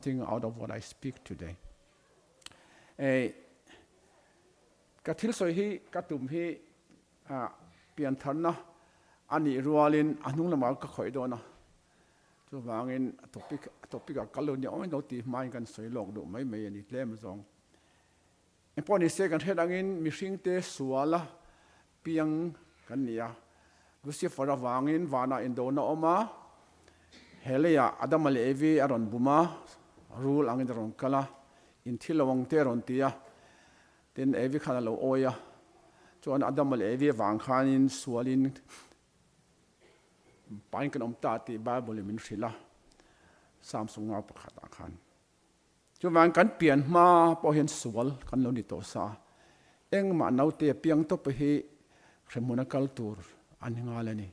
Something out of what I speak today. Eh, ka thil sawi hi ka tum hi piantharna a nih rualin a hnung lamah ka khawih dawn a. Chuvangin a topic a topic ah kal lo ni awm lo tih hmain kan sawi lawk duh mai mai a ni tlem zawng. Engpawh ni se kan hriat angin mihringte suala piang kan ni a. Lucifer avangin vanah indona a awm a, he leiah Adama leh Evi a rawn bum a, rul angin a rawn kal a, inthil lo ang te a rawn ti a, tin Evi khan a lo awi a, chuan Adama leh Evi avang khanin sualin pain kan awm ta tih Bible in min hrilh a, Samsung ngau pakhatah khan. Chuvang kan pian hma pawh hian sual kan lo ni tawh sa a, engmah naute a piang tawp hi hremhmun a kal tur a ni nghal a ni.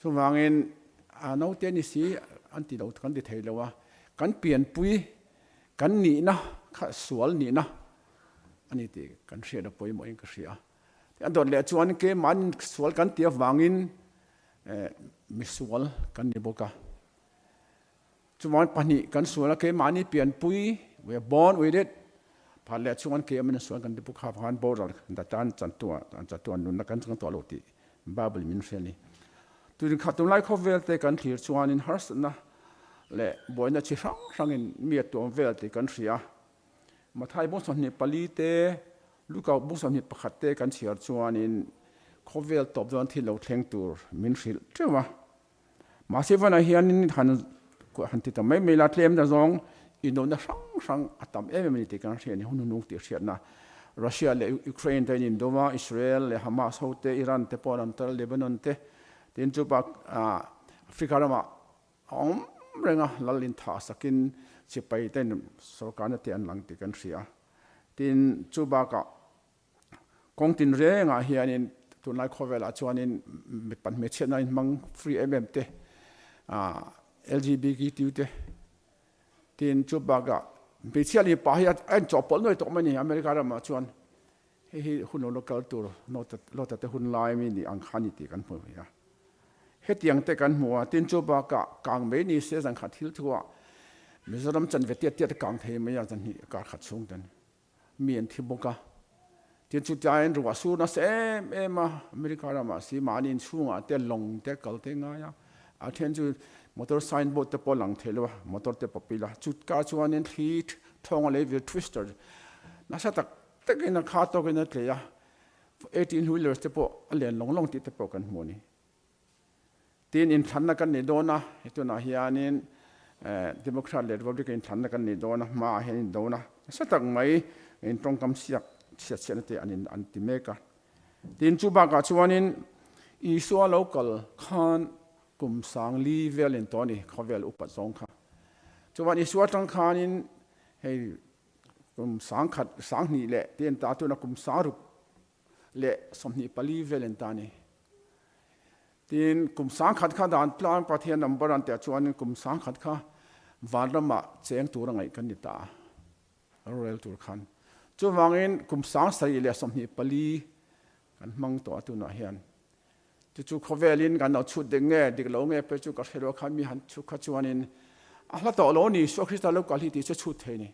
Chuvangin a naute ni si an ti lo kan ti thei lo a, kan pianpui kan nihna kha sual nihna a ni tih kan hriat a pawimawhin ka hria. A dawt leh chuan keimahni sual kan tih avangin misual kan ni bawk a. Chuan pahnih kan sual a, keimahni pianpui, we are born with it, phat leh chuan keimahin sual kan ti bawk kha khan boral datan chantua chatuan nunna kan chang tawh lo tih Bible min hria a ni. Tun kha tunlai khawvel te kan thlir chuanin harsatna leh buaina chi hrang hrangin mi a tuam vel tih kan hria. Mathai bung 24 te, Luka bung 21 te kan chhiar chuanin khawvel tawp dawn thil lo thleng tur min hrilh teuh a. Mahse vanah hianin han han ti ta mai mai la, tlem na zawng inawhna hrang hrang a tam em em a ni tih kan hria a ni, hun hunung tih hriatna. Russia leh Ukraine te an indo a, Israel leh Hamas ho te, Iran te pawh an awm tel, Lebanon te, tin chu bak Africa ramah a awm reng a, lal inthah sakin sipai ten sorkarna te an lang tih kan hria. Tin chu bakah Kawng tin rengah hianin tunlai khawvelah chuanin mipat hmeichhiatna in hmang free em em te, LGBTQ te tin chu bakah hmeichhia leh pa hi a inchawhpawlh nuai tawh mai a ni America ramah chuan. Hei hi hun lo la kal tur Lota te hun lai mi nih ang kha a ni tih kan hmu ve a. Hetiang te kan hmu a, tin chu bakah kang mai ni se zan khat thil thuah Mizoram chanve tiat tiat a kang thei mai a zan hnih kar khat chhung ten. Mi an thi bawk a. Tin chutiangin ruah sur nasa em em a, America ramah si mahni inchhungah te lawng te kal te ngai a, a then chu motor sign board te pawh lang thei lo a, motor te pawh pil a, chutka chuanin thli thawng a lei vir twister nasa tak takin a kha tawkin a tlei a, 18 wheelers te pawh a len lawng lawng tih te pawh kan hmu a ni. Tin, inthlanna kan nih dawn a, he tunah hianin Democrat leh Republican inthlanna kan nih dawn a, hmaah hian indona nasa tak mai in tawngkam siak chhiat chhiatna te an in an ti mek a. Tin, chu bakah chuanin Isua lo kal khan kum sang li vel in tawh a ni, khawvel upat zawng kha. Chuan Isua atang khanin hei kum sang khat, sang hnih leh te an ta tuna kum sang ruk leh 24 vel in ta a ni. Tin, kum sangkhat kha dan tlang Pathian number an tih chuanin kum sangkhat kha vanramah cheng tur a ngaih kan ni ta a, rorel tur khan. Chuvangin kum 724 kan hmang tawh a tunah hian. Chu chu khawvelin kan lo chhut dik nge dik lo nge pawh chu ka hre lo khan mi han chhut kha chuanin a hla tawh lo ni, Isua Krista lo kal hi tih chu chhut thei ni.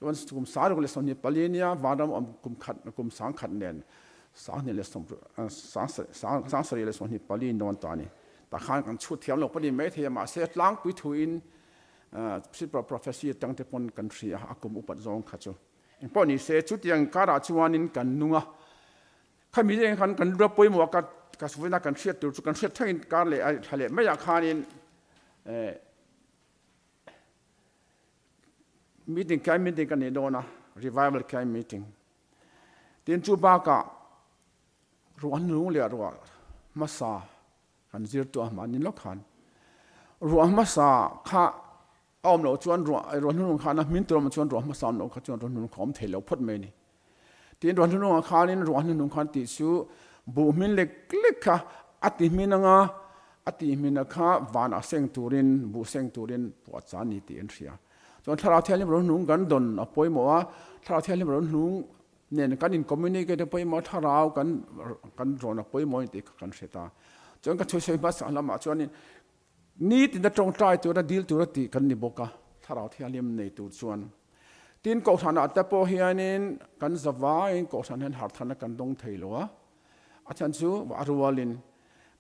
Chuan kum 624 nia vanram awm kum khat kum sangkhat nen 724 nawn ta a ni. Tah khan kan chhut thiam lo pawh ni mai thei a, mahse tlangpui thuin Scripture prophecy atang te pawn kan hria a kum upat zawng kha chu. Engpawh ni se chutiang karah chuanin kan nung a, khami te khan kan ru pawimawh a ka ka sawina kan hriat tur chu kan hriat thlengin kar leh a thla leh maiah khanin Meeting camp meeting kan nei dawn a, revival camp meeting. Tin chu bakah ruah hnung leh ruah hmasa kan zir tawh a mahni lawk khan. Ruah hmasa kha a awm loh chuan ruah ruah hnung khan a hmin tur awm chuan ruah hmasa awm loh kha chuan ruah hnung kha awm thei lo phawt mai a ni. Tin ruah hnung ah khanin ruah hnung khan tih chu buh hmin lek lek kha a ti hmin anga a ti hmin a kha van ah seng turin buh seng turin puah chan ni tih an hria. Chuan Thlarau Thianghlim ruah hnung kan dawn a pawimawh a, Thlarau Thianghlim ruah hnung nen kan in communicate a pawimawh a, Thlarau kan kan rawn a pawimawh a ni tih kha kan hre ta. Chuan ka thusawi hmasa lamah chuanin. Nitin a tawngtai tura dil tura tih kan ni bawk a, Thlarau Thianghlim nei tur chuan. Tin, Kohhranah te pawh hianin kan zavaiin Kohhran hian harhtharna kan dawng thei lo a, a chhan chu a rualin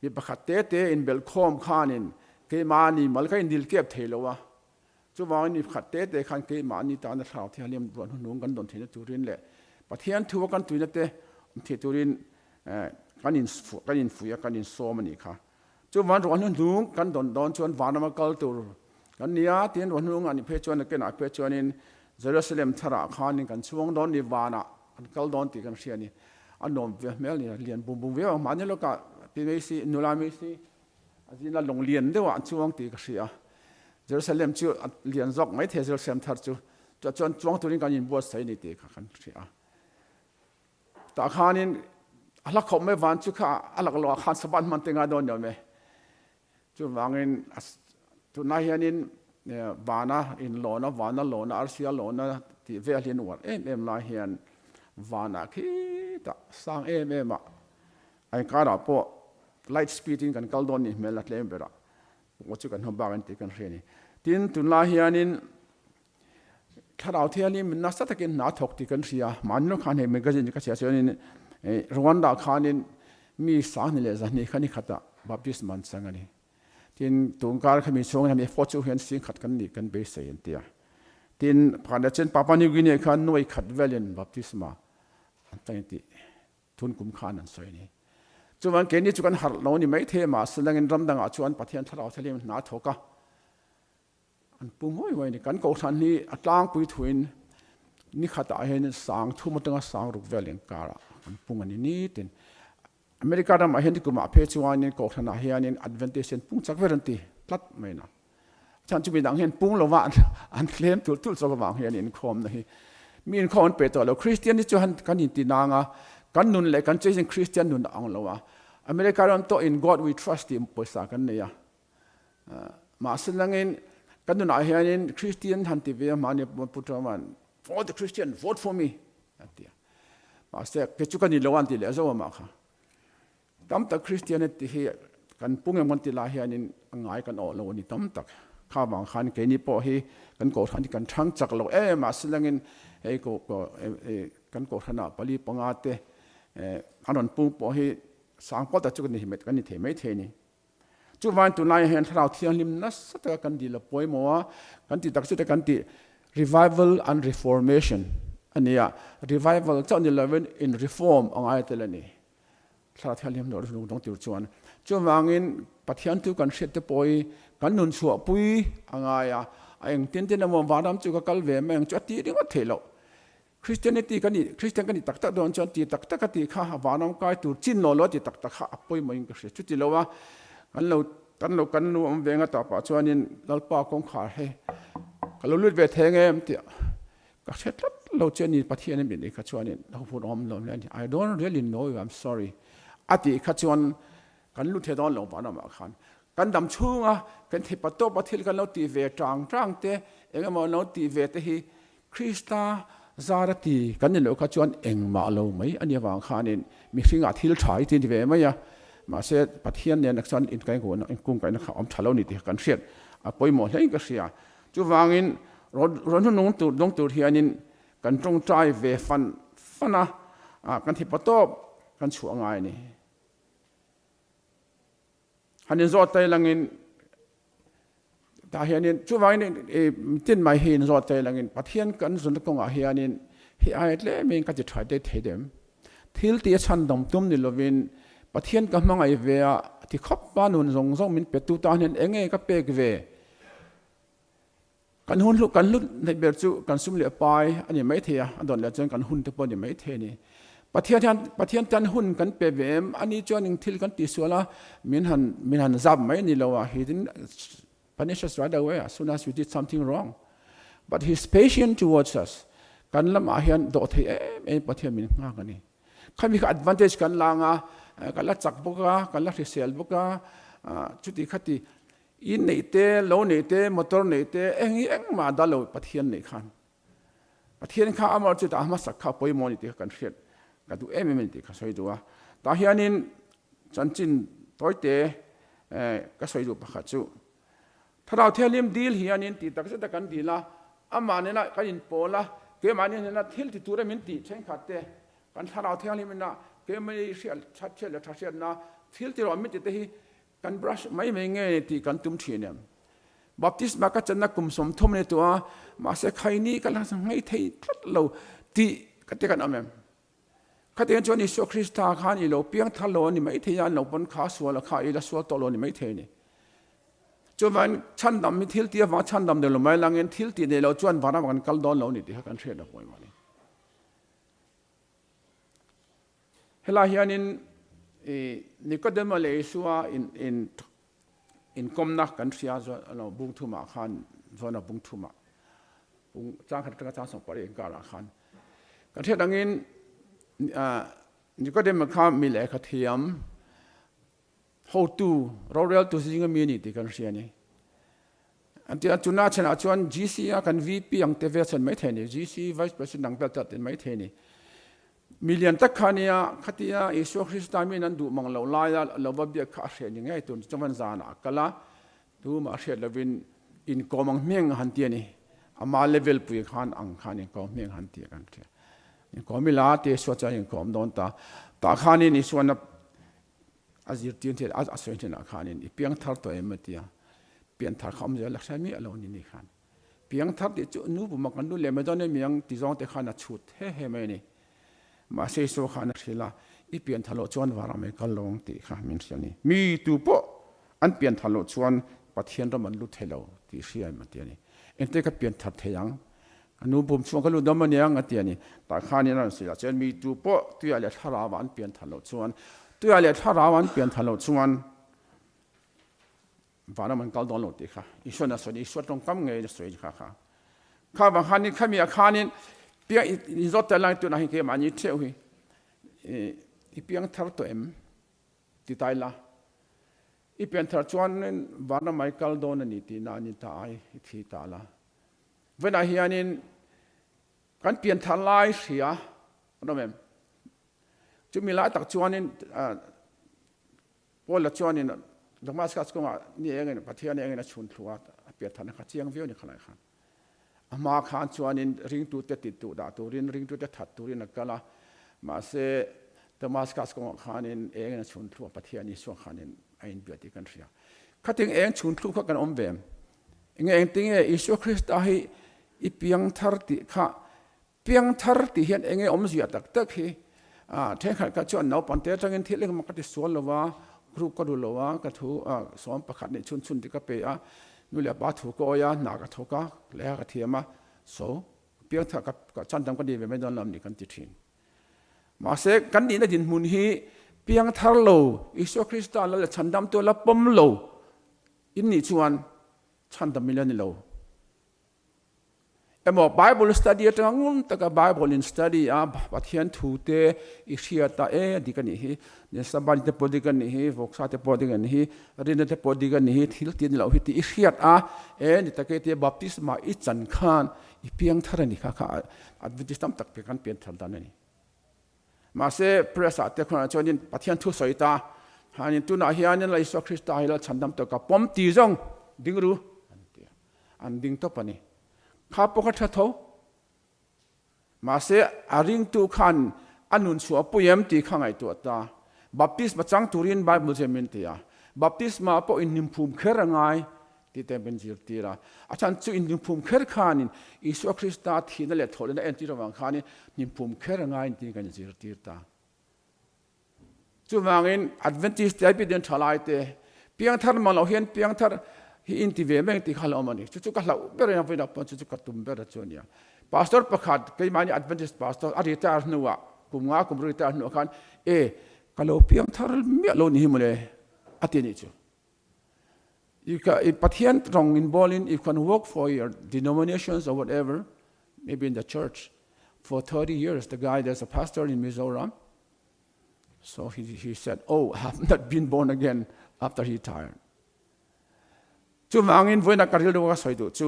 mi pakhat te te inbelhkhawm khanin keimahni mal ka indil kep thei lo a, Chuvangin mi pakhat te te khan keimahni tana Thlarau Thianghlim ruah hnuhnung kan dawn theihna turin leh Pathian thu a kan tuina te awm theih turin kan kan infuih a, kan insawm a nih kha. Chuvang ruah hnuhnung kan dawn dawn chuan vanrama kal tur kan ni a, tin ruah hnuhnung a nih phei chuan nakinah phei chuanin Jerusalem tharah khanin kan chhuang dawn ni, vanah kan kal dawn tih kan hria a ni. A nuam ve hmel a ni, lian bum bum viau ang. Mahni lawkah pi mai si, nula mai si, A zina lung lian deuhah an chuang tih ka hria. Jerusalem chu a lian zawk mai thei a, Jerusalem thar chu. Chutah chuan chuang turin kan inbuatsaih a ni tih kha kan hria. Tah khanin a hla khawp mai van chu kha a lak loah khan Sabbath hman te ngai dawn ni awm e. Chuvangin tunlai hianin vana inlawna, vana lawna, arsia lawna tih vel hi an uar em em lai hian vanah khitah sang em em ah A inkarah pawh light speed in kan kal dawn nih hmel a tlem berah pawh chu kan hma bak an tih kan hria a ni. Tin, tunlai hianin thlarau thianghlim min nasa takin hna thawk tih kan hria. Mahni lo khan hei magazine ka chhiah chuanin Rwanda khanin mi 12 leh 200 kha ni khatah baptisma an chang a ni. Tin, tun kar khami chhung hian effort chu hian 10,000 kan nih kan beisei an ti a. Tin, pakhat leh chuan Papua New Guinea khan nuai khat velin baptisma an chang an tih. Thun kum khan an sawi a ni. Chuvan keini chu kan harh lo a ni mai thei a, mahse langin ram dangah chuan Pathian thlarau thlalim hna a thawk a, an pu mawi mawi a ni. Kan kohhran hi a tlangpui thuin ni khatah hian 3000 atanga 6000 vel inkarah an pung a ni nitin. America ramah hian nikumah phei chuanin kohhranah hianin Adventist hian pung chak ber an ti tlat mai na. Chhan chu midang hian pung lova an tlem tulh tulh chawk avang hian inkhawmna hi mi inkhawm an pe tawh lo. Kristian hi chuan kan inti nang a, kan nun leh kan chei hian Kristian nun a ang lo a. America ram tawh in God we trust tih pawisa kan nei a. Mahse langin kan nunah hianin Kristian han ti ve a mahni Pu Truman all the Christian vote for me a ti a. Mahse kei chu ka ni lo a an ti leh zo a mah kha. Tam tak Kristian tih hi kan pung em kan ti lai hianin a ngai kan awh lo a ni tam tak. Kha vang khan keini pawh hi kan kohhran hi kan thang chak lo em a, silangin hei kan kohhranah pali panga te an rawn pung pawh hi sang pawh tak chu kan ni kan ni thei mai thei a ni. Chuvangin tunlaiah hian Thlarau Thianghlim nasa taka kan dil a pawimawh a, kan tih tak zet a kan tih Revival and Reformation a ni a, revival chauh ni lovin in reform a ngai tel a ni. Thlarau Thianghlim hlawh hlung dawng tur chuan chuvangin Pathian chu kan hriat te pawh hi kan nun chhuah pui a ngai a, a engtin tin emaw vanram chu ka kal ve mai ang chu a tih ringawt theih loh. Christianity ka nih, Christian ka nih tak tak dawn chuan ti tak tak a tih kha vanram kai tur chin law law a ti tak tak kha a pawimawh in ka hria. Chuti lo a kan lo kan lo kan nu awm ve nga tah pah chuanin Lalpa kawngkhar hei ka lo lut ve thei ang em tih Ka hre tlat lo che ni Pathian in min kha chuanin ho hun awm lo hle a ni. I don't really know you, I'm sorry a tih kha chuan kan lut thei dawn lo vanramah khan. Kan dam chhunga kan thei pa tawpa thil kan lo tih ve tang tang te eng emaw lo tih ve te hi Krista zara ti kan ni loh kha chuan engmah lo mai a ni avang khanin mihringah thil tha hi ti ni ve mai a. Mahse Pathian nen chuan inkungkaihna kha awm tha lo ni tih kan hriat a pawimawh hlein ka hria. Chuvangin rawn hnunung tur dawng tur hianin kan tawngtai ve fan fan a, kan thipa tawp kan chhuah ngai a ni. Han inzawt tai langin tah hianin chuvangin tin mai hi inzawt tai langin Pathian kan zunna kawngah hianin hei aia tlemin ka ti tha te thei dem. Thil tih a chhandam tum ni lovin Pathian ka hmangaih ve a ti khawp a nun zawng zawng min petu tan hian eng nge ka pek ve? Kan hun hlu kan hlut hnaih ber chu kan sum leh pai a ni mai thei a, a dawn leh chuan kan hun te pawh a ni mai thei a ni. Pathian hian Pathian tan hun kan pe ve em? Ani chuan eng thil kan tihsual a, min han min han zap mai a ni lo a, he didn't punish us right away as soon as we did something wrong. But he is patient towards us. Kan lamah hian dawh thei em em Pathian min nghak a ni. Khami kha advantage kan la ang a, kan la chak bawk a, kan la hrisel bawk a, chuti khati In neih te, lo neih te, motor neih te, eng hi engmah a dal lo Pathian neih khan. Pathian kha amah chu tah hmasak kha pawimawh a ni tih kha kan hriat ka duh em em a ni tih kha sawi duh a. Tah hianin chanchin tawite ka sawi duh pakhat chu. Thlarau Thianghlim dil hianin tih tak zeta kan dil a, amah nena kan inpawl a, keimahni hnena thil ti tura min tih thenkhat te, kan Thlarau Thianghlim ina keimahni hriat that hriat leh tha hriatna thil ti rawh min ti te hi kan brush mai mai nge ni tih kan tum thin em? Baptisma ka channa kum 30 a ni tawh a, mahse khaini ka la ngei thei tlat lo tih ka ti kan awm em? Khatiang chuan Isua Krista khan i lo piang thar lo a ni maithei a, an lo pawn kha sual a kha i la sual tawh lo a ni maithei a ni. Chuvangin chhandam hi thil tih avanga chhandam nei lo mai langin thil tih nei lo chuan vanram ah kan kal dawn lo a ni tih kha kan hriat a pawimawh a ni. Helai hianin i Nikodema leh Isua in in inkawmna kan hria lo bung thumah khan zawn bung thumah bung chang khat atanga chang 18 inkarah khan kan hriat angin Nikodema kha mi lehkha thiam hotu roreltu zinga mi a ni tih kan hria a ni. An ti a, chuna chhanah chuan GC a kan VP ang te vel chhan mai thei a ni, GC Vice President ang vel te a mai thei a ni. Mi lian tak kha a nia, khatia Isua Krista min an duh mang loh laia lo va biak kha a hriat ni ngei tur chuan zanah a kal a, tumah a hriat lovin inkawm ang hming a han ti a ni. Ama level pui khan ang khan inkawm hming a han ti a kan hria. Inkawm ila ti Isua chuan inkawm dawn ta. Tah khanin Isuan a A zirtir hnenah a sawi hnenah khanin i piang thar tawh em a ti a, pian thar kha awm zel a hre miah lo a ni ni khan. Piang thar tih chu nu puma kan lut leh mai dawn emi ang ti zawng te khan a chhut he he mai a ni. Mahse Isua khan a hrilh a, i pian thar loh chuan varah mai kal lo ang tih kha min hrilh a ni. Mi tu pawh an pian thar loh chuan Pathian ram an lut thei lo tih hria em a ti a ni. Engtin ka pian thar thei ang? A nu pum chhung ka lut dawm a niang a ti a ni. Tah khanin a rawn sawi ah chuan mi tu pawh tuiah leh thlarau ah an pian than loh chuan tuiah leh thlarau ah an pian than loh chuan vanram an kal dawn lo tih kha Isuan a sawi a ni. Isua tawngkam ngeiin a sawi a ni kha kha. Kha vang khanin khami ah khanin piang inzawt tel lai tunah hian keimahni theuh hi i piang thar tawh em? Ti ta ila, i pianthar chuan vanram ah i kal dawn a ni tihna a ni ta ai, i thi ta la. Vawiinah hianin kan pianthar lai hria an awm em? Chumi lai tak chuanin Paula chuanin Damascus kawngah ni engin Pathian engin a chhun thlu a, a piantharna kha chiang viau a ni khalai khan. A hma khan chuanin ringtute tittuh dah turin, ringtute that turin a kal a, mahse Damascus kawngah khanin engin a chhun thlu a, Pathian Isua khanin a inbia tih kan hria. Khating eng chhun thlu kha kan awm ve em? Enge engtinge Isua Krista hi i piang thar tih kha Piangthar tih hian enge awmzia tak tak hi thenkhat kha chuan naupang te atangin thil engemaw ka ti sual lo a, group ka duh lo a, ka thu sawm pakhat nih chhun chhun tih ka pe a, nu leh pa thu ka awi a, hna ka thawk a, lehkha ka thiam a, so piangthar ka chan tam ka ni ve mai dawn lo a ni kan ti thin. Mahse kan nihna dinhmun hi piangthar lo, Isua Krista la leh chhandamtu la pawm lo in nih chuan chhandam i la ni lo. Emaw Bible study atanga ngun taka Bible in study a Pathian thu te i hriat a e dik a nih hi Sabbath te pawh dik a nih hi Vawksa te pawh dik a nih hi Rinna te pawh dik a nih hi thil ti a ni loh hi tih i hriat a e ni take tia baptisma i chan khan i piang thar a ni kha kha Adventist tam tak te kan pian thar dan a ni. Mahse press ah te khuanah chuanin Pathian thu sawi ta hanin tunah hianin Lal Isua Krista hi Lal chhandam tawh ka pawm ti zawng ding ru an ti a. An ding tawp a ni. Kha pawh kha tha tho. Mahse a ringtu khan a nun chhuah pui em tih kha ngaihtuah ta. Baptisma chang turin Bible chuan min ti a. Baptisma pawh inhlimphum kher a ngai tih te min zirtir a. A chhan chu inhlimphum kher khanin Isua Krista thihna leh thawhlehna entir avang khanin hlimphum kher a ngai tiin kan inzirtir ta. Chuvangin Adventist tlai pian tha lai te piangthar mang loh hian piangthar hi in ti ve mai tih kha a lo awm a ni. Chu chu ka hlauh ber a nia vawiinah pawh chu chu ka tum ber a chu a nia. Pastor pakhat keimahni Adventist pastor a retire hnuah kum nga kum retire hnuah khan e ka lo piangthar miah lo ni hi mawle a ti a nih chu. You can, if Pathian rawng in bawlin you can work for your denominations or whatever maybe in the church for 30 years the guy there's a pastor in Mizoram So he, he said, oh, I have not been born again after he tired. Chuvangin voina ka rilru ka sawi duh chu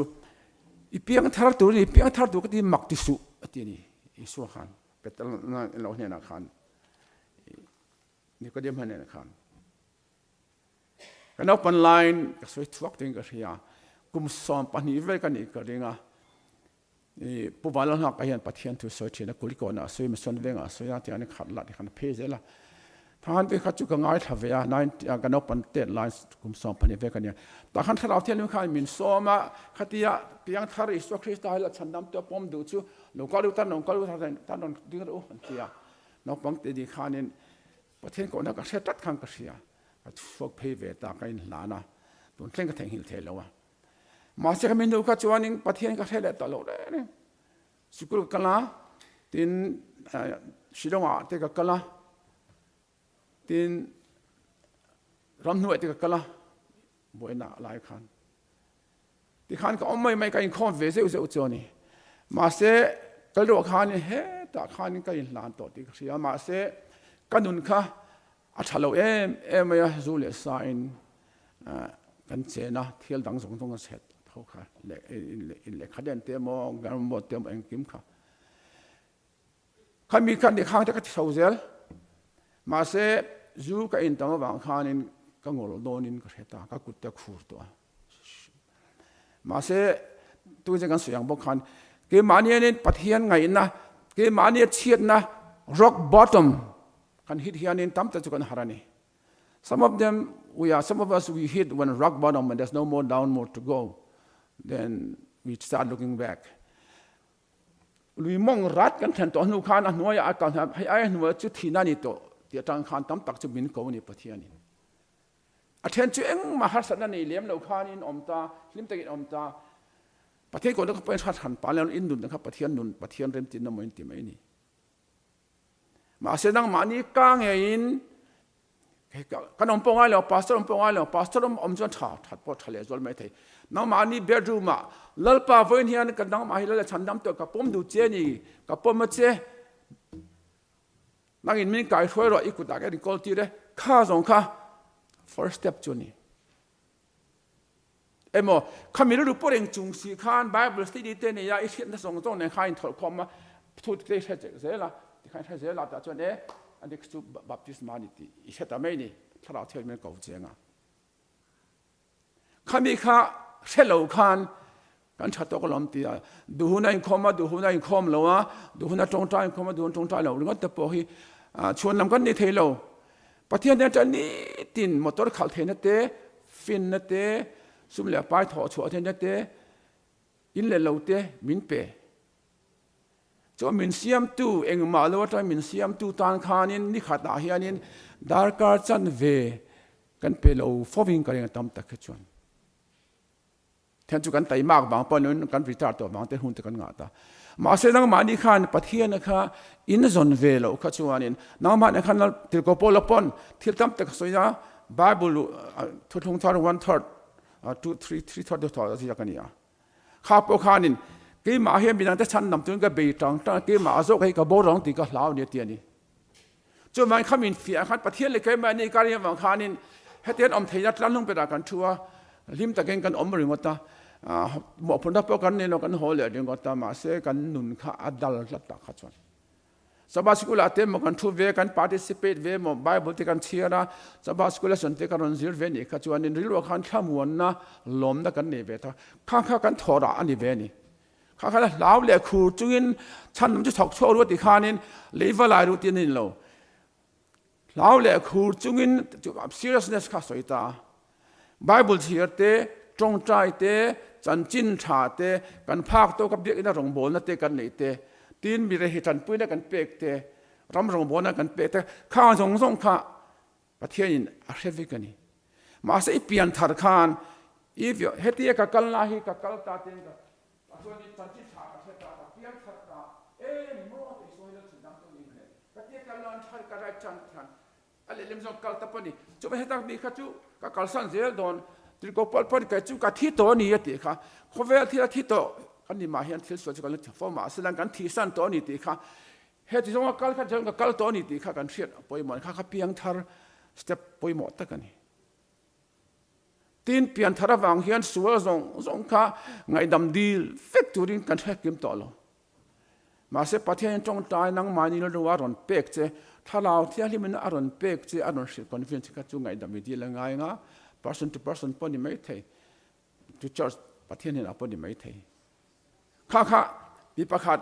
i piang thar tur ni piang thar tur ka ti mak ti suh a ti ni Isua khan Peter lo hnenah khan Nikodem hnenah khan Ka naupan laiin ka sawi thuak tiin ka hria. kum 12 vel ka nih ka ring a. I Pu Vanlalnghaka hian Pathian thu sawi thin a, Kulikawnah a sawi, Mission Vengah a sawi a, tiang in khat lah tikhan a phei zel a. Thanghan te kha chu ka ngaithla ve a, nine ka naupang tet lai kum 12 vel ka nia. Tah khan Thlarau Thianghlim khan min sawm a, khatia piangthar Isua Krista hi la chhandam te pawm duh chu lo kal u tan rawn kal u tan rawn ding rawh u an ti a. Naupang te ni khanin Pathian kohna ka hre tlat khan ka hria, ka chhuak phei ve ta ka inhlan a, tun thleng ka theihnghilh thei lo a. Mahse ka minu kha chuanin Pathian ka hre leh tawh loh reng reng. Sikul ka kal a, tin Shillong-ah te ka kal a, tin ramhnuaiah te ka kal a, buaina lai khan. Tikhan ka awm mai mai ka inkhawm ve zeuh zeuh chu a ni. Mahse ka luah khanin hetah khanin ka inhlan tawh tih ka hria. Mahse ka nun kha a tha lo em em mai a, zu leh sa in kan chen a, thil dang zawng zawng a chhet tho kha in lehkha den te emaw, emaw te emaw engkim kha. Khami khan ni khang te ka ti chho zel. Mahse zu ka in tam avang khanin ka ngawl dawnin ka hre ta, ka kut te a khur tawh a. Mahse tunge kan sawi ang bawk khan keimahni hianin Pathian ngaihna, keimahni a chhiatna rock bottom kan hit hianin tam tak chu kan har a ni. Some of them, we are, some of us we hit when rock bottom and there's no more down more to go. Then we start looking back. Lui mawng rat kan thlen tawh hnu khan a hnuaiah a kal hna, hei ai hnuai chu thihna a ni tawh tih atang khan tam tak chu min ko a ni Pathianin. A then chu engmah harsatna nei lem lo khanin awm ta, hlim takin awm ta. Pathian kohna kha pawhin hrat hran pah leh in nun kha Pathian nun, Pathian remtinna maw in ti mai a ni. Mahse nangmahni ka ngeiin kan awm pawh ngai lo, pastor awm pawh ngai lo, pastor awm awm chuan tha, that pawh tha leh zual mai thei. Nangmahni bedroom ah Lalpa vawiin hian ka nangmah hi Lal chhandam tawh ka pawm duh che a ni, ka pawm a che. Nangin min kaihruai rawh i kutah ka inkawl tir e, kha zawng kha first step chu a ni. Emaw, khami rilru pawh reng chung si khan Bible study te nei a, i hriatna zawng zawng nen khan inthawlh khawm a, thu te i hre chek zel a, tikhan i hre zel a tah chuan e, a dik chu baptisma a ni tih i hre ta mai a ni, thlarau thianghlim in ko cheng a. Khami kha hre lo khan kan tha tawk alawm ti a, duh hun a inkhawm a, duh hun a inkhawm lo a, duh hun a tawngtai inkhawm a, duh hun tawngtai lo ringawt te pawh hi chhuan lam kan ni thei lo. Pathian hian ṭan nitin motor khalh theihna te, finna te, sum leh pai thawh chhuah theihna te, in leh lo te min pe. Chuan min siamtu engmah lo atang min siamtu tan khanin ni khatah hianin darkar chanve kan pe lo fovin ka ring a tam tak hi chuan. Then chu kan taimak vang pawh niin kan retire tawh vang te hun te kan ngah ta. Mahse nangmahni khan Pathiana kha in zawn ve loh kha chuanin nangmahni khan tirhkoh pawh la pawn thil tam tak a sawi a, Bible thuthlung thar one third, two, three, three third deuh thaw a ziak a ni a. Kha pawh khanin keimah hian midangte chhan lam turin ka bei tang tang a, keimah a zawk hi ka bo rang tih ka hlau a ni a ti a ni. Chuvangin kha min fiah khan Pathian leh keimah ni kar avang khanin hetiang awm theihna tlanhlung berah kan thu a, hlim takin kan awm ringawt a, mawhphurhna pawh kan nei lo kan haw leh ringawt a, mahse kan nun kha a dal tlat tak kha chuan. Sabbath sikul ah te maw kan thu ve, kan participate ve maw, Bible te kan chhiar a, Sabbath sikul lesson te kan rawn zir ve nih kha chuanin rilruah khan thlamuanna, lawmna kan nei ve ta. Kha kha kan thawhrah a ni ve a ni. Kha kha la hlau leh khur chungin chhan lam chu thawk chhuak ru a ti khanin leiva lai ru tin a ni lo. Hlau leh khur chungin seriousness kha sawi ta a. Bible chhiar te, tawngtai te, chanchin tha te, kan phak tawka biakina rawngbawlna te kan neih te, tin mi rehi tanpuina kan pek te, ram rawngbawlna kan pek te, khang zawng zawng kha Pathianin a hre vek a ni. Mahse i pian thar khan i hetia ka kalna hi ka kal ta ten ka a chuan i chanchin tha ka hre ta, ka piang thar ta e maw tih sawi lo chin dang chu ni mawle. Ka tia kal nan thar ka right chan khan a lehlam zawng kal ta pawh ni. Chuvang heta mi kha chu ka kalsan zel dawn tirhkoh pawh pawn kei chu ka thi tawh a ni a tih kha khawvel thil a thi tawh kan ni mah hian thil sual chu kan la thi fo mahse lang kan thihsan tawh a ni tih kha Heti zawnga kal kha chuan ka kal tawh a ni tih kha kan hriat a pawimawh a ni. Kha kha piangthar step pawimawh tak a ni. Tin, pianthar avang hian sual zawng zawng kha ngaihdam dil vek turin kan hre kim tawh lo. Mahse, Pathianin tawngtai nangmahni rilru a rawn pek che, Thlarau Thianghlimin a rawn pek che, a rawn hrilh convince kha chu ngaihdam i dil a ngai anga, person to person pawh ni maithei. To church. Pathian hian a pawh ni maithei. Kha kha mi pakhat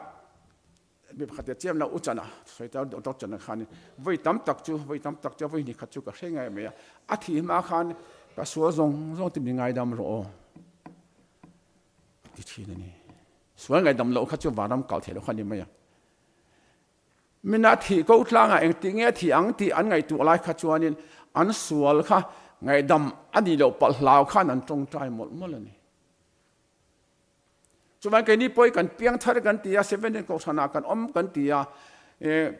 mi pakhat te chiam lo u chana sawi ta doctor chana khan voi tam tak chu voi tam tak chu voi ni khat chu ka hre ngai mai a a thi hma khan ka sual zawng zawng te mi ngaidam rawh aw ti thin a ni. Sual ngaidam loh kha chu vanram kal theih loh kha a ni mai a. Mina thih ko tlangah engtih nge thih ang tih an ngaihtuah lai kha chuanin an sual kha ngaihdam a nih loh palh hlau khan an tawngtai mawlh mawlh a ni. Chuvan keini pawh kan piang thar kan ti a, Seventeen Kohhranah kan awm kan ti a,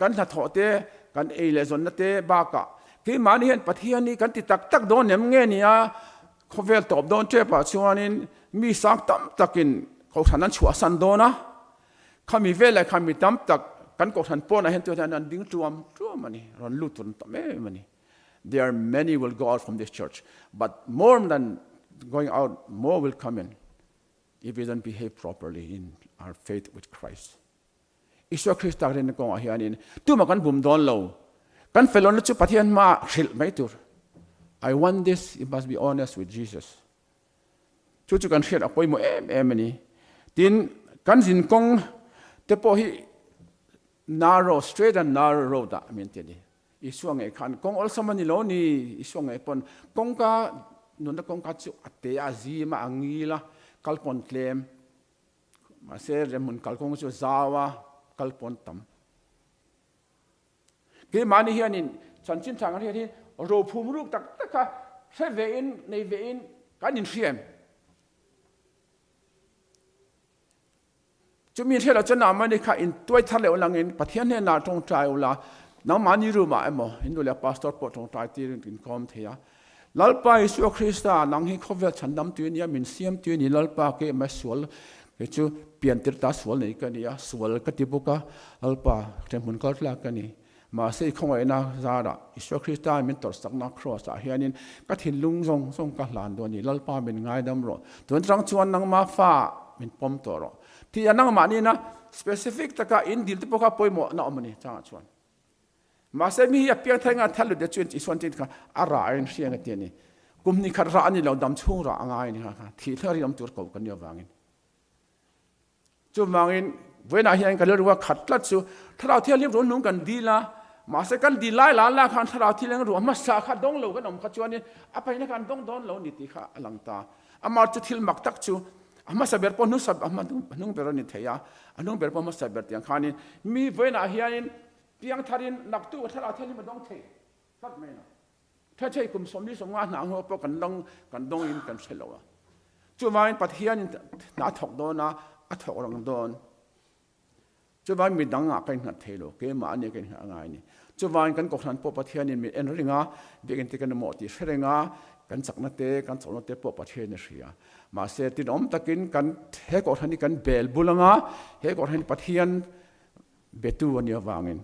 kan hnathawh te, kan ei leh zawnna te bakah keimahni hian Pathian hi kan ti tak tak dawn em nge nia khawvel tawp dawn tepah chuanin mi sang tam takin Kohhran an chhuahsan dawn a, Khami veleh khan mi tam tak kan kohhran pawnah hian tuan hian an ding tuam tuam a ni, rawn lut tur an tam em a ni. There are many will go out from this church, but more than going out, more will come in if we don't behave properly in our faith with Christ. Isua Krista rinna kawngah hianin tumah kan bum dawn lo. Kan felawna chu Pathian hmaah hrilh mai tur. I want this, you must be honest with Jesus. Chu chu kan hriat a pawimawh em em a ni. Tin, kan zin kawng te pawh hi narrow, straight and narrow road ah min ti a ni. Isua ngei khan kawng awlsam a ni lo ni, Isua ngei pawn kawngka, nunna kawngka chu a te a, a zim a, a ngil a, kal pawn tlem. Mahse, remhmun kalkawng chu a zau a, kal pawn tam. Keimahni hianin chanchin tha kan hriat hi rophum ruk tak tak kha hre ve in, nei ve in kan inhria em? Chumi hriat loh chuan nangmahni kha intuai thar leh ulangin Pathian hnenah tawngtai ula, nangmahni room ah emaw in duh leh pastor pawh tawngtai tirin inkawm thei a. Lalpa Isua Krista, nang hi khawvel chhandam tui a nia, min siam tui a ni, Lalpa kei amah sual, kei chu piantir ta sual nei ka ni a, sual ka ti bawk a, Lalpa hremhmun kal tlak ka ni. Mahse i khawngaihna zarah Isua Krista min tawrhsakna Kraws ah hianin ka thinlung zawng zawng ka hlan dawn a ni, Lalpa min ngaidam rawh, tun atang chuan nangma fa min pawm tawh rawh. Tih a nangmah nihna specific taka in dil te pawh kha pawimawhna awm a ni changah chuan. Mahse mi hi a piang thar ngan thar lut chuan Isuan chin kha a rah a inhriang a ti a ni. Kum hnih khat rah a ni lo, dam chhung rah a ngai a ni kha kha thih thar in awm tur ko kan ni avangin. Chuvangin vawiinah hian ka rilru a khat tlat chu Thlarau Thianghlim ruah hnung kan dil a, mahse kan dil lai la la khan Thlarau Thianghlim ruah hmasa kha dawng lo kan awm kha chuanin a pahina khan dawng dawn lo ni tih kha a lang ta. Amah chu thil mak tak chu a hmasa ber pawh hnusa a hnung ber a ni thei a, a hnung ber pawh hmasa ber tiang khanin mi vawiinah hianin Piang tharin naktu a thlarau thianghlim a dawng thei tlat mai lo. Thei kum sawmli sawmnga hna hnu pawh kan dawng kan dawngin kan hre lo a. Chuvangin Pathianin hna a thawk dawn a, a thawk rang dawn. Chuvangin midang ah ka innghat thei lo, keimah ania ka innghat angai a ni. Chuvangin kan kohhran pawh Pathianin min en reng a, biakinn te kan mamawh tih hre reng a, kan chakna te, kan chawlhna te pawh Pathianin a hria. Mahse tinawm takin kan he kohhran hi kan bel bul anga, he kohhran hi Pathian Betu a nih avangin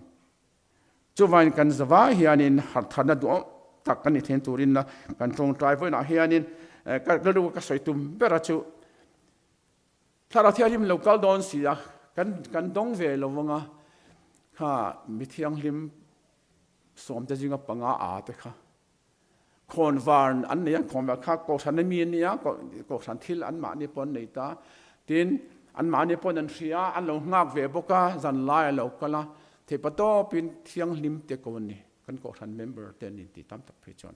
chuvain kan zavai hianin harhtharna duhawm tak kan ni then turin la kan tawngtai vawiinah hianin ka rilru ka sawi tum ber a chu Thlarau Thianghlim lo kal dawn si a kan kan dawng ve lo anga kha mi thianghlim sawmte zinga panga a te kha Khawnvar an nei a, khawnvar kha Kohhran a mi a nia, Kohhran thil anmahni pawh an nei ta. Tin, anmahni pawhin an hria, an lo nghak ve bawk a, zanlai a lo kal a, theihpa tawpin thianghlim te ko an ni, kan Kohhran member te an inti tam tak phei chuan.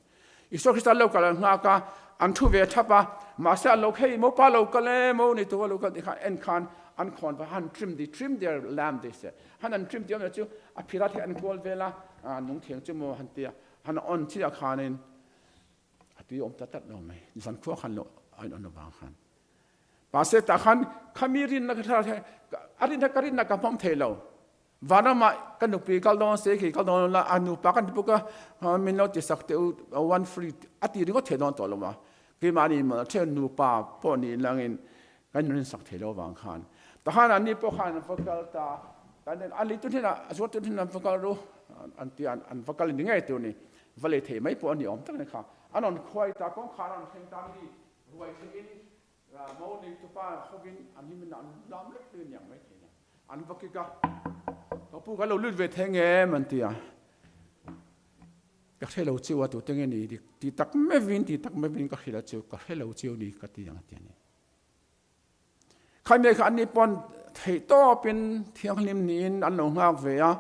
Isua Krista lo kal an nghak a, an thu ve thap a, mahse an lo hei mopa lo kal e, mo ni tu a lo kal tih kha en khan an khawnvar han trim they trim their lamp they said. Han an trim tih awmzia chu a phira thei an kual vel a, nung thiang chu maw han ti a. Han on chiah khanin a tui awm ta tlat lo mai. Zan khua khan lo a in on avang khan. Mahse tah khan khami rinna ka thar a rinna ka rinna ka hmawm thei lo. Vanramah ka nupui kal dawn se khi kal dawn la a nupa kan ti bawk a min lo ti sak teh u one free a ti ringawt thei dawn tawh lo a. Keimahni maw then nupa pawh ni langin kan rin sak thei lo vang khan. Tahan anni pawh khan an va kal ta kan a leitu hnenah a zuartu hnenah an va kal ru an ti a an va kal ni ngei tur ni va lei thei mai pawh a ni awm tak ni kha an rawn khuai ta kawngkhar an rawn thleng ta mi ruai theihin mo neitupa hovin an hlimin an lam lek lek a niang mai thei nia an va kik a ka pu kan lo lut ve thei ngem an ti a Ka hre lo chiu a tute nge ni ti tak meuhin ti tak meuhin ka hrilh a chu ka hre lo chiu ni ka ti ang a ti a ni. Khami kha anni pawn theihtawpin thianghlim niin an lo nghak ve a,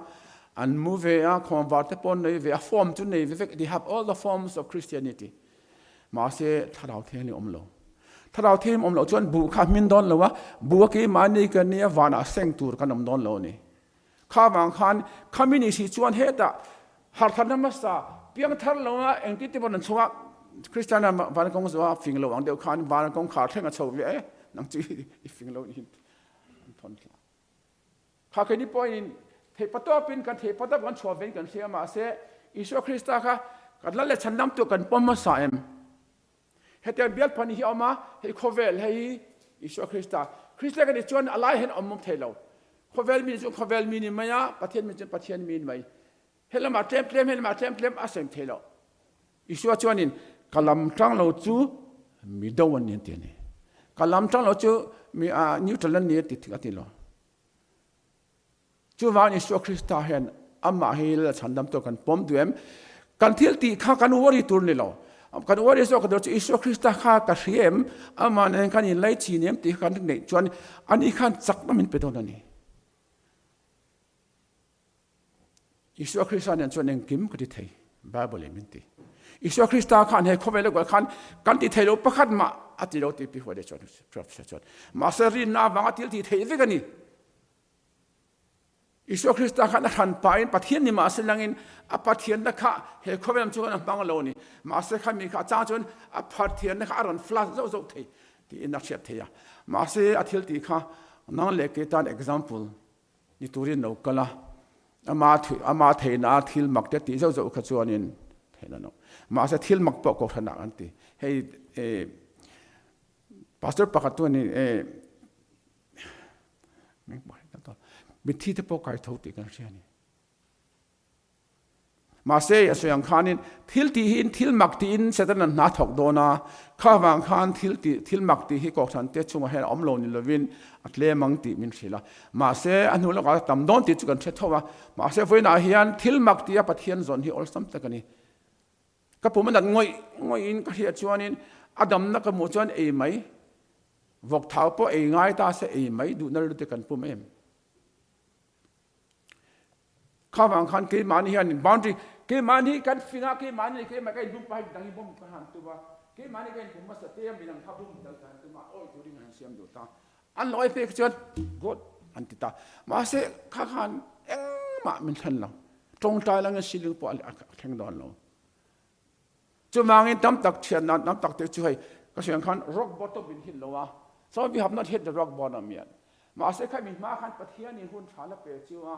an mu ve a, khawnvar te pawh an nei ve a, form chu nei ve vek, they have all the forms of Christianity. Mahse thlarau thianghlim awm lo. Thlarau thianghlim awm loh chuan buh kha a hmin dawn lo a, buh a keimahni kan nia vanah seng tur kan awm dawn lo a ni. Kha vang khan khami ni si chuan hetah hartharna hmasa piangthar lo a engtin te pawh an chhung a, Kristian ram van kawng zawh a fing lo ang deuh khan van kawngkhar thleng a chho ve e, nang chu i fing lo niin an thawn thla. Kha keini pawhin theihpatawpin kan theihpatawp kan chhuah vein kan hria mahse Isua Krista kha kan lal leh chhandam tur kan pawm hmasa em? Hetiang bial phani hi a awm a, hei khawvel hei hi Isua Krista. Krista kan nih chuan a lai hian awm awm thei lo. Khawvel mi chu khawvel mi ni mai a, Pathian mi chu Pathian mi ni mai. He lamah tlem tlem, he lamah tlem tlem a sem thei lo. Isua chuanin ka lam tang lo chu mi do an ni an ti a ni. Ka lam tang lo chu mi neutral an ni a ti a ti lo. Chuvangin Isua Krista hian amah hi Lal chhandam tur kan pawm duh em? Kan thil tih kha kan worry tur ni lo. Kan worry zawk tur chu Isua Krista kha ka hria em? Amah nen kan inlai chin em tih kha kan neih chuan ani khan chakna min pe dawn a ni. Isua Krista nen chuan engkim ka ti thei, Bible in min ti. Isua Krista khan he khawvel a kual khan kan ti thei lo pakhat mah a ti lo tih Pi Huaile chuan Professor chuan. Mahse rinna avanga thil ti thei vek a ni. Isua Krista khan a hran pahin Pathian ni mahse langin a Pathianna kha he khawvel lam chuan a hmang lo a ni. Mahse kha mi kha a chang chuan a Pathianna kha a rawn flash zauh zauh thei tiin a hriat thei a. Mahse a thil tih kha nang leh kei tan example ni turin lo kal a, ama ama theihna a thil mak te tih zauh zauh kha chuanin theihna lo. Mahse thil mak pawh kohhranah an ti. Hei eh pastor pakhat chuanin eh mitthi te pawh kai tho tih kan hria a ni. Mahse, a sawi ang khanin thil tih hi thil mak tiin Satan-a'n hna thawk dawn a, kha vang khan thil tih thil mak tih hi kohhran te chungah hian a awm lo ni lovin a tlem ang tih min hrilh a. Mahse, a hnu lawkah a tam dawn tih chu kan hre tho a. Mahse, vawiinah hian thil mak tih a Pathian zawn hi awlsam tak a ni. Ka pum a nat ngawih ngawihin ka hriat chuanin a damna ka hmuh chuan ei mai, vawk thau pawh ei ngai ta se ei mai duhna rilru te kan pum em? Kha vang khan keimahni hian boundary keimahni kan fing a keimahni keimah ka inbum pahin midang hi bum ka han tum a keimahni ka inbum hmasa te a midang kha bum dal ka han tum a awi turin han siam duh ta an lo pek chuan good an ti ta mahse kha khan engmah min thlen lo tawngtai langin ceiling pawh a thleng dawn lo Chuvangin tam tak thian nan tam tak te chu hei ka sawi ang khan rock bottom in hit lo a, so we have not hit the rock bottom yet. Mahse kha mi hma khan Pathian in hun tha la pe chu a,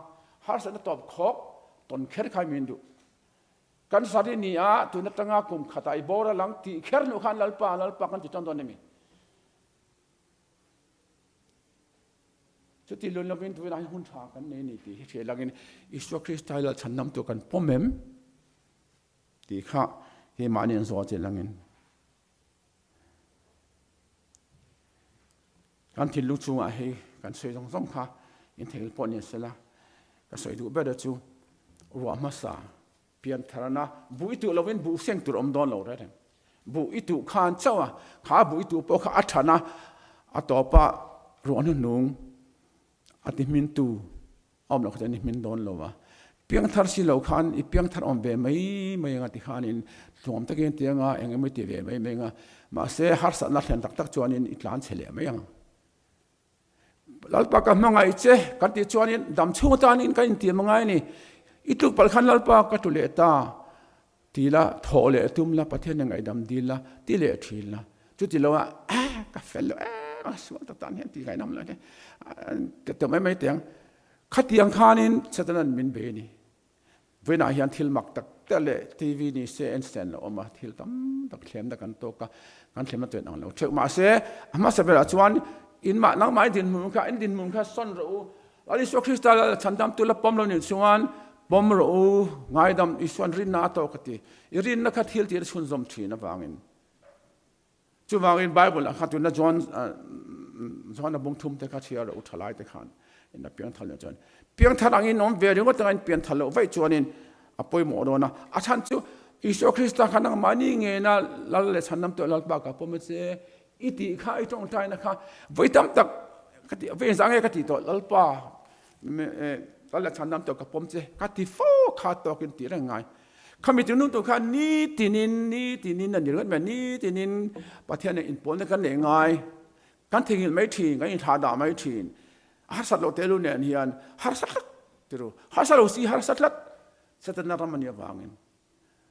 harsatna tawp khawk tawn kher kha min duh. Kan sari ni a tun atanga kum khatah i bawr a lang tih kher hnu khan Lalpa Lalpa kan ti tawn dawn emi? Chuti lun lovin tunah hian hun tha kan nei ni tih hi hriat langin Isua Krista hi Lalchhandam tur kan pawm em? Tih kha keimahni an zawh che langin kan thinlung chungah hei kan sawi zawng zawng kha in theihnghilh pawh ni sela ka sawi duh ber chu ruah hmasa pian tharna buh i tuh lovin buh seng tur awm dawn lo reng reng buh i tuh khan chauh a kha buh i tuh pawh kha a thana a tawpa ruah hnuhnung a ti hmintu A awm loh kha chuan i hmin dawn lo a, piangthar si lo khan i piangthar awm ve mai mai anga tikhanin tluam takin ti anga eng emaw i ti ve mai mai anga mahse harsatna thlen tak tak chuanin i tlan chhe leh mai ang. Lalpa ka hmangaih che kan tih chuanin dam chhung atanin kan intiam angai a ni. I tluk palh khan Lalpa ka tlu leh ta. Ti la, thawh leh tum la, Pathian in ngaihdam dil la, ti leh thin la. Chuti lo a, ah, ka fel lo em a, sual tak tan hian ti ngaihnam lo hle. Ka ti mai mai teh ang. Khatiang khanin Satanan min bei a ni. Vawiinah hian thil mak tak tak leh TV ni se en stand lo awm a, thil tam tak thlemna kan tawk a, kan thlemna chuan ang lo theuh. Mahse, a hmasa berah chuan inmah nangmah i dinhmun kha, in dinhmun kha sawn rawh u. Lal Isua Krista lal chhandamtu la pawm lo nih chuan pawm rawh u, ngaidam Isua'n rinna a tawk a ti. I rinna kha thil tir chhunzawm thin avangin. Chuvangin Bible ah kha tuna John John a bung thum te kha chhiar rawh u thalai te khan in a piangthar leh chuan piangthar angin awm ve ringawt angin piangthar loh vaih chuanin a pawimawh dawn a. A chhan chu Isua Krista kha nangmahni ngena lal leh chhandamtu Lalpa ka pawm a che i tih kha i tawngtaina kha vawi tam tak. Ka ti ve zang e ka ti tawh Lalpa Lal chhandam tawh ka pawm che ka ti fo kha tawkin tih reng ngai. Khami ti nung tur kha ni tinin ni tinin a ni ringawt mai ni tinin Pathian nen inpawlna kan neih ngai. Kan theihnghilh mai thin, kan inthlah dah mai thin. A harsat loh teh lu nen hian harsa tlat tiru. Harsa lo si harsa tlat Setana ram a nih avangin.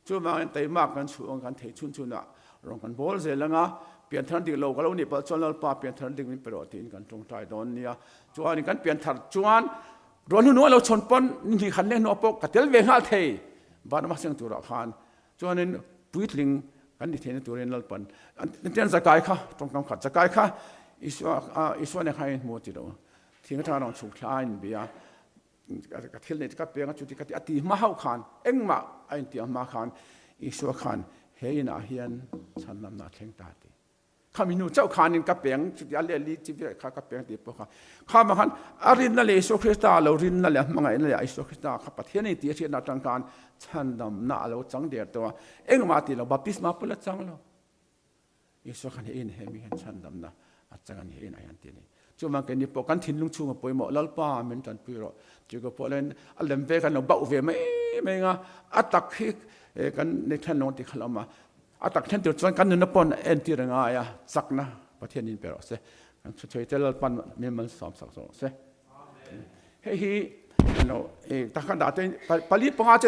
Chuvangin teimak kan chhuh ang kan theih chhun chhunah rawn kan bawl zel ang a, pianthar dik lo ka lo nih palh chuan Lalpa pianthar dik min pe rawh tiin kan tawngtai dawn nia. Chuanin kan pianthar chuan ruah hnuhnung a lo chhawn pawn ni hnih khat leh hnuah pawh ka tel ve nghal thei Vanram a seng turah khan. Chuanin puitling kan ni theihna turin Lalpan tian zakai kha tawngkam khat zakai kha Isua Isua nen khan a inhmu a ti lo. Thing atanga rawn chhuk thla a inbia. Ka thil nei chu ka peng a chuti ka ti a ti hma hauh khan engmah a intiang hma khan Isua khan he inah hian chhanlamna a thleng ta ti. Khami hnu chauh khanin ka peng chuti a leh li chi vel kha ka peng tih pawh kha khama khan a rinna leh Isua Krista a lo rinna leh a hmangaihna leh Isua Krista kha Pathian a ni tih a hriatna atang khan chhandamna a lo chang der tawh a engmah a ti lo baptisma pawh la chang lo. Isua khan he in he mi hian chhandamna a chang a ni, he inah hian ti a ni. Chuvang keini pawh kan thinlung chhunga pawimawh Lalpa min tanpui rawh tih ko pawh len a lem ve kan lo bauh ve mai mai anga a tak hi kan nei then lo tih kha lo awm a. A tak then tur chuan kan nunna pawn entir a ngai a, chakna Pathian in pe rawh se. Kan thuchhui te Lalpan min malsawm sak zawk rawh se. Hei hi takhan dah te pali panga che.